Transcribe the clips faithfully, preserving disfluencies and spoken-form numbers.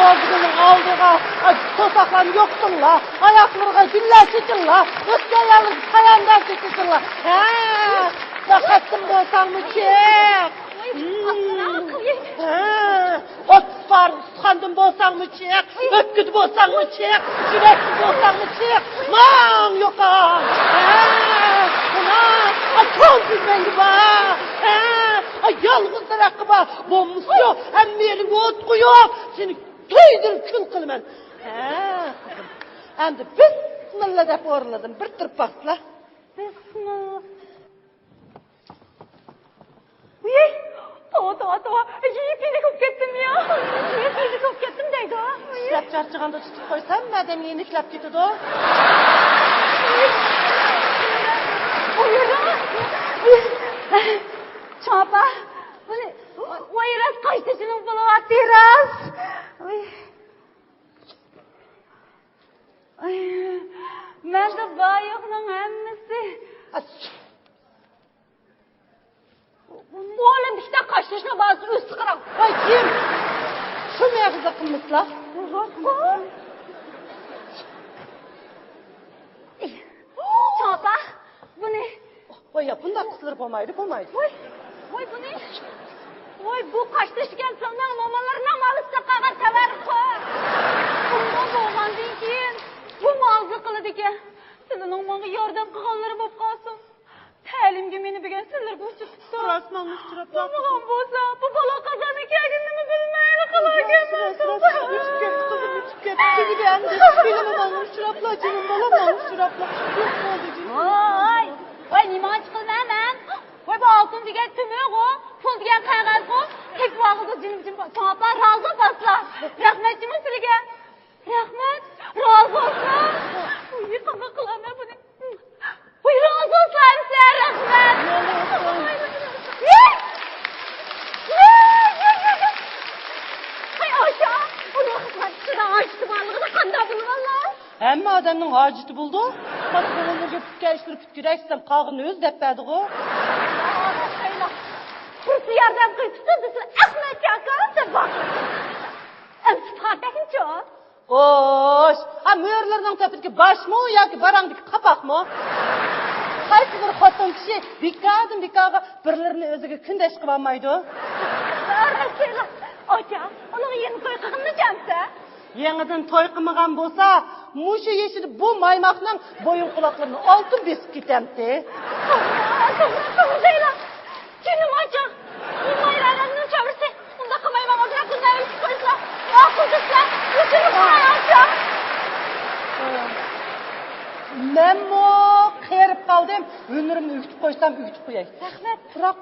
ئالدىغا، ئاي، توساقلارنى يوقىتىڭلار، ئاياقلىرىغا گۈللەر چېچىڭلار، ئۆسكەن ئاياللىرىغا پاياندازچە چېچىڭلار. ھە، پەقەتتىن بولساڭمۇ چىق. ھە، ئوتتۇز پارە ئۇستىخاندىن بولساڭمۇ چىق، ئۆپكىدە بولساڭمۇ چىق، يۈرەكتە بولساڭمۇ چىق. ماڭ يوقال. ھە، ماڭ. ئاي، كوڭ كۈلمەڭگە بار. ھە، ئاي، يالغۇز دەرەخكە بار. بولمىسا يوق، ھەممە يېرىڭگە ئوت قويۇپ، سېنى تويدۇرۇپ كۈل قىلىمەن. ھە، قىزىم. ئەمدى بىسمىللا دەپ ئورۇنلىرىدىن بىر تۇرۇپ باقسىلا. بىسمىللا. ۋىي، توۋا، توۋا، توۋا. يېنىك، يېنىك بولۇپ كەتتىم يا. يېنىك، يېنىك بولۇپ كەتتىم دەيدۇ. ئىشلەپ چارچىغاندا تۇتۇپ قويسام، ئادەم يېنىكلەپ كېتىدۇ. ۋىي. چوڭ ئاپا، بۇنى، ۋاي، راست قاشتېشىنىڭ بولۇۋاتتى، راست. ۋىي. ئاي، مەندە بار يوقنىڭ ھەممىسى. ئۇ ئالەمدە ئىككى تال قاشتېشىنىڭ بارىسى ئۆزى قاراڭ. ۋاي، كىم؟ شۇ مېغىزلىق قىلمىسىلا. چوڭ ئاپا، بۇنى. ۋاي، يا، بۇنداق قىزلار بولمايدۇ، بولمايدۇ. ۋاي، ۋاي، بۇنى. ۋاي، بۇ قاشتېشى ئىكەن، سىلىنىڭ مومىلىرىنىڭ مالىسىغا قالغان تەۋەررۇكقۇ. بۇنداق بولغاندىن كېيىن، بۇ مۇئازىلىق قىلىدىكەن. سىلىنىڭ ماڭا ياردەم قىلغانلىرى بولۇپ قالسۇن. تەلىيىمگە مېنى بۈگۈن سىلەرگە ئۇچرىتىپتۇ. راست ماڭا ئۇچراپلا. بولمىغان بولسا، بۇ بالا قازانغا كەلگىنىنىمۇ بىلمەيلا قالاركەنمەن. راست، راست، ئۆتۈپ كەتتى، قىزىم، ئۆتۈپ كەتتى. تۈگىدى ئەمدى. ھېلىمۇ ماڭا ئۇچراپلا، جېنىم بالام، ماڭا ئۇچراپلا. يوق بولدى، جېنىم. ۋاي، ۋاي، نېمانچە قىلىمەن مەن؟ ۋاي، بۇ ئالتۇن دېگەن تۆمۈرغۇ، پۇل دېگەن قەغەزغۇ. تېپىۋالغۇدۇق، جېنىم، جېنىم. چوڭ ئاپا، رازى بولسىلا. رەھمەت جېنىم سىلىگە. رەھمەت، رازى بولسۇن. ۋاي، قانداق قىلىمەن بۇنى؟ ۋاي، رازى بولسۇن ھەممىسى، رەھمەت. ۋاي، ئاشا، ئۇنىڭ خىزمەتچىسىنىڭ ھاجىتى بارلىقىنى قانداق بىلىۋالدىڭ؟ ھەممە ئادەمنىڭ ھاجىتى بولىدۇ. قاتتىق ئورۇنلىرىغا پۈتكەن ئىشلىرى پۈتكۈدەك دېسەم، قالغىنىنى ئۆزى دەپ بەردىغۇ. بىرسى ياردەم قىلىپتۇ دېسە، ئەخمەت ئاكا دەپ باقىدۇ. ئەمسە پاتەكنىچۇ؟ ئوش، ھا، مۈرىلىرىنىڭ تېپىدىكى باشمۇ ياكى باراڭدىكى قاپاقمۇ؟ قايسى بىر خوتۇن كىشى بىكاردىن بىكارغا بىرلىرىنى ئۆزىگە كۈندەش قىلالمايدۇ؟ ئاچا، ئۇنىڭ يېڭى توي قىلغىنىنى چەمسە؟ يېڭىدىن توي قىلمىغان بولسا، مۇشۇ يېشىدا بۇ مايماقنىڭ بويۇن قۇلاقلىرىنى ئالتۇن بېسىپ كېتەمتى. توغرا، توغرا، توغرا دەيلا. جېنىم ئاچا، بۇ مايرانەمنىڭ چاۋرىسى. ئۇنداق قىلمايمەن، ئازراق گۈللەر ئۆسۈپ قويسىلا. ماقۇل دېسىلە، ئۆچۈرۈپ قوياي ئاچا. مەنمۇ قېرىپ قالدىم. ھۈنىرىمنى ئۆگىتىپ قويسام ئۆگىتىپ قوياي. رەھمەت. بىراق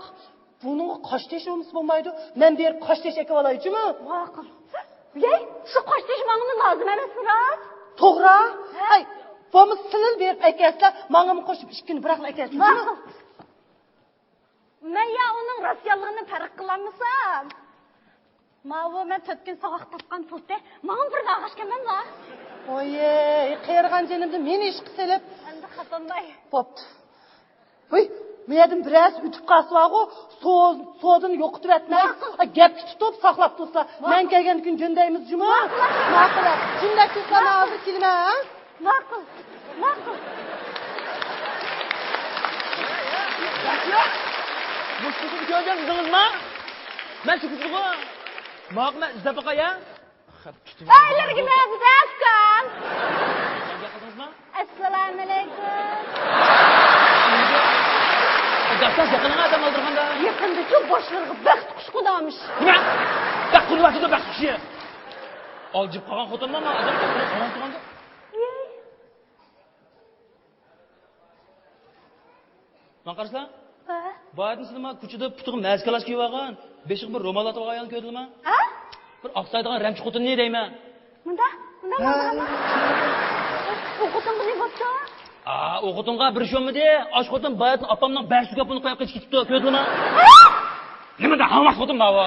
بۇنىڭغا قاشتېشى بولمىسا بولمايدۇ. مەن بېرىپ قاشتېشى ئەكىۋالاي جۇمۇ. ماقۇل. ۋەي، شۇ قاشتېشى ماڭىمۇ لازىم ئەمەسمۇ راست؟ توغرا. ھە؟ ئەي، بولمىسا سىلىلا بېرىپ ئەكەلسىلە، ماڭىمۇ قوشۇپ ئىككىنى بىراقلا ئەكەلسىلە جۇمۇ. ماقۇل. مەن يا ئۇنىڭ راست يالغىنىنى پەرق قىلالمىسام، ماۋۇ مەن تۆت كۈن سوغۇق تاپقان پۇلتى ماڭىمۇ بىرنى ئالغاچكەنمەنلا. ئويەي، قېرىغان جېنىمدىن مېنى ئىشقا سېلىپ. ئەمدى خاتالماي. بوپتۇ. ۋۇي، بۇ يەردىن بىرەرسى ئۆتۈپ قالسىۋاغۇ، سو-، سودىنى يوقىتىۋەتمەي. ماقۇل. ئا، گەپكە تۇتۇپ ساقلاپ تۇرسا. ماقۇل. مەن كەلگەندىكىن جۆندەيمىز جۇمۇ. ماقۇل. ماقۇل. جۈملەپ تۇرسا، مەن ھازىر كېلىمەن، ھە؟ ماقۇل، ماقۇل. مۇشۇ قىزنى كۆرگەن ئىدىڭىزما؟ مەن شۇ قىزغۇ. ماقۇل، مەن ئىزدەپ باقاي، ھە؟ ئۆيلىرىگە مەزىدە ئۇكام. ئەسسالامۇئەلەيكۇم. داستان يېقىنىڭ ئادەم ئالدۇرغاندا. يېقىندىچۇ باشلىرىغا بەخت قۇشى قونارمىش. نېمە؟ بەخت قونۇۋاتىدۇ، بەخت قۇشى. ئالجىپ قالغان خوتۇنلار ما ئادەم قاراپ تۇرغاندا. ماڭا قارىسىلا. ھە؟ باياتىن سىلىما كوچىدا پۇتىغا مەسكالاش كىيىۋالغان، بېشىغا بىر رومال ئاتىۋالغان ئايالنى كۆردۈڭلارما؟ ھە؟ بىر ئاقسايدىغان رەمچى خوتۇننى دەيمەن. مۇندا، مۇندا، مۇندا، مۇندا. ئۇ خوتۇنغا نېمە بوپتۇ؟ ئا، ئۇ خوتۇنغا بىر ئىش بولمىدى. ئاش خوتۇن باياتىن ئاپامنىڭ بەش سوكا پۇلىنى قويۇپ قېچىپ كېتىپتۇ، كۆردۈڭلارما؟ ھە؟ نېمە دە، ھاڭۋاق خوتۇن ماۋۇ.